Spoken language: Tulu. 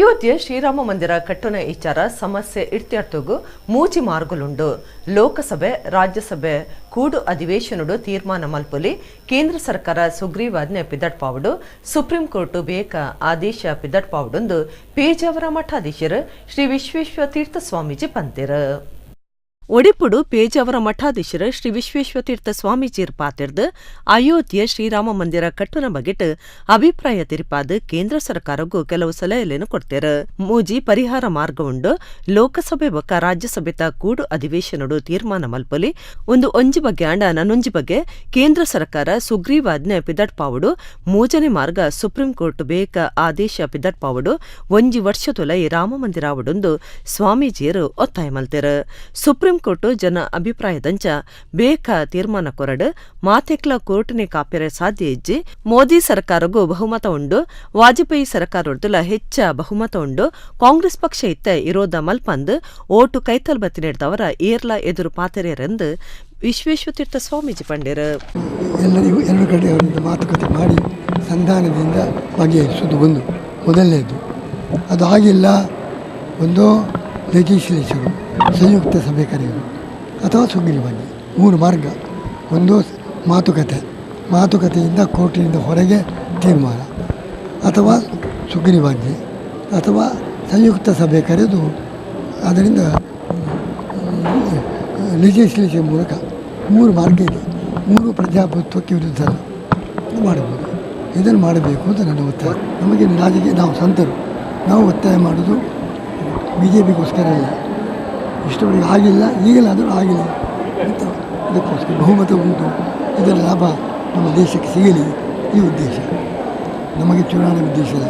ಅಯೋಧ್ಯೆ ಶ್ರೀರಾಮ ಮಂದಿರ ಕಟ್ಟುನ ವಿಚಾರ ಸಮಸ್ಯೆ ಇತ್ಯರ್ಥಗೂ ಮೂಜಿ ಮಾರ್ಗಲುಂಡು. ಲೋಕಸಭೆ ರಾಜ್ಯಸಭೆ ಕೂಡು ಅಧಿವೇಶನಡು ತೀರ್ಮಾನ ಮಲ್ಪೊಲಿ. ಕೇಂದ್ರ ಸರ್ಕಾರ ಸುಗ್ರೀವಾಜ್ಞೆ ಪಿದಟ್ಪಾವುಡು, ಸುಪ್ರೀಂ ಕೋರ್ಟ್ ಬೇಕ ಆದೇಶ ಪಿದಟ್ಪಾವುಡೊಂದು ಪೇಜಾವರ ಮಠಾಧೀಶರು ಶ್ರೀ ವಿಶ್ವೇಶ್ವರ ತೀರ್ಥ ಸ್ವಾಮೀಜಿ ಪಂತೆರು. ಒಡಿಪುಡು ಪೇಜಾವರ ಮಠಾಧೀಶರು ಶ್ರೀ ವಿಶ್ವೇಶ್ವರ ಸ್ವಾಮೀಜಿಯರ್ ಪಾತಿರ್ದು ಅಯೋಧ್ಯೆ ಶ್ರೀರಾಮ ಮಂದಿರ ಕಟ್ಟುನ ಬಗೆಟ್ ಅಭಿಪ್ರಾಯ ತಿರಿಪಾದು ಕೇಂದ್ರ ಸರ್ಕಾರಕ್ಕೂ ಕೆಲವು ಸಲಹೆಗಳನ್ನು ಕೊಡ್ತೇರು. ಮೂಜಿ ಪರಿಹಾರ ಮಾರ್ಗ ಉಂಡು. ಲೋಕಸಭೆ ಬೊಕ್ಕ ರಾಜ್ಯಸಭೆತ ಕೂಡು ಅಧಿವೇಶನಡು ತೀರ್ಮಾನ ಮಲ್ಪೊಲಿ. ಒಂದು ಒಂಜಿ ಬಗ್ಗೆ ಆಂಡ ನನೊಂಜಿ ಬಗ್ಗೆ ಕೇಂದ್ರ ಸರ್ಕಾರ ಸುಗ್ರೀವಾಜ್ಞೆ ಪಿದಟ್ಪಾವುಡು. ಮೂಜನೇ ಮಾರ್ಗ ಸುಪ್ರೀಂ ಕೋರ್ಟ್ ಬೇಕ ಆದೇಶ ಪಿದಟ್ಪಾವುಡು. ಒಂಜಿ ವರ್ಷ ತುಲೈ ರಾಮ ಮಂದಿರ ಆವಡೊಂದು ಸ್ವಾಮೀಜಿಯರು ಒತ್ತಾಯ ಮಲ್ತೆರು. ಸುಪ್ರೀಂ ಕೋರ್ಟ್ ಜನ ಅಭಿಪ್ರಾಯದಂಚ ಬೇಕ ತೀರ್ಮಾನ ಕೊರಡು. ಮಾತೆಕ್ಲ ಕೋರ್ಟ್ನೆ ಕಾಪೆರೆ ಸಾಧ್ಯ ಇಜ್ಜಿ. ಮೋದಿ ಸರ್ಕಾರಗೂ ಬಹುಮತ ಉಂಡು, ವಾಜಪೇಯಿ ಸರ್ಕಾರೊಡ್ದುಲ ಹೆಚ್ಚ ಬಹುಮತ ಉಂಡು. ಕಾಂಗ್ರೆಸ್ ಪಕ್ಷ ಇತ್ತ ಇರೋದ ಮಲ್ಪಂದು ಓಟು ಕೈತಲ್ ಬತ್ತಿ ನೀಡ್ದವರ ಏರ್ಲ ಎದುರು ಪಾತೆರೆಂದು ವಿಶ್ವೇಶ್ವರ ಸ್ವಾಮೀಜಿ ಪಂಡೇರು. ಎಲ್ಲರಿಗೂ ಎರಡು ಕಡೆಯವರಿಂದ ಮಾತುಕತೆ ಮಾಡಿ ಸಂಧಾನದಿಂದ ಬಗೆಹರಿಸುವುದು ಒಂದು ಮೊದಲನೇದು. ಅದು ಆಗಿಲ್ಲ, ಒಂದು ಲೆಜಿಸ್ಲೇಚರು ಸಂಯುಕ್ತ ಸಭೆ ಕರೆಯುವುದು ಅಥವಾ ಸುಗ್ರೀವಾಜ್ಞೆ. ಮೂರು ಮಾರ್ಗ. ಒಂದು ಮಾತುಕತೆ, ಮಾತುಕತೆಯಿಂದ ಕೋರ್ಟಿನಿಂದ ಹೊರಗೆ ತೀರ್ಮಾನ, ಅಥವಾ ಸುಗ್ರೀವಾಜ್ಞೆ, ಅಥವಾ ಸಂಯುಕ್ತ ಸಭೆ ಕರೆದು ಅದರಿಂದ ಲೆಜಿಸ್ಲೇಚರ್ ಮೂಲಕ. ಮೂರು ಮಾರ್ಗ ಇದೆ. ಮೂರು ಪ್ರಜಾಪ್ರಭುತ್ವಕ್ಕೆ ವಿರುದ್ಧ ಮಾಡಬಹುದು. ಇದನ್ನು ಮಾಡಬೇಕು ಅಂತ ನನ್ನ ಒತ್ತಾಯ. ನಮಗೆ ರಾಜಕೀಯ, ನಾವು ಸಂತರು, ನಾವು ಒತ್ತಾಯ ಮಾಡೋದು BJPಗೋಸ್ಕರ ಅಲ್ಲ. ಇಷ್ಟವರೆಗೆ ಆಗಿಲ್ಲ, ಈಗಲಾದರೂ ಆಗಿಲ್ಲ ಅಂತ ಇದಕ್ಕೋಸ್ಕರ ಬಹುಮತ ಉಂಟು, ಇದರ ಲಾಭ ನಮ್ಮ ದೇಶಕ್ಕೆ ಸಿಗಲಿ ಈ ಉದ್ದೇಶ. ನಮಗೆ ಚುನಾವಣೆ ಉದ್ದೇಶ ಇಲ್ಲ.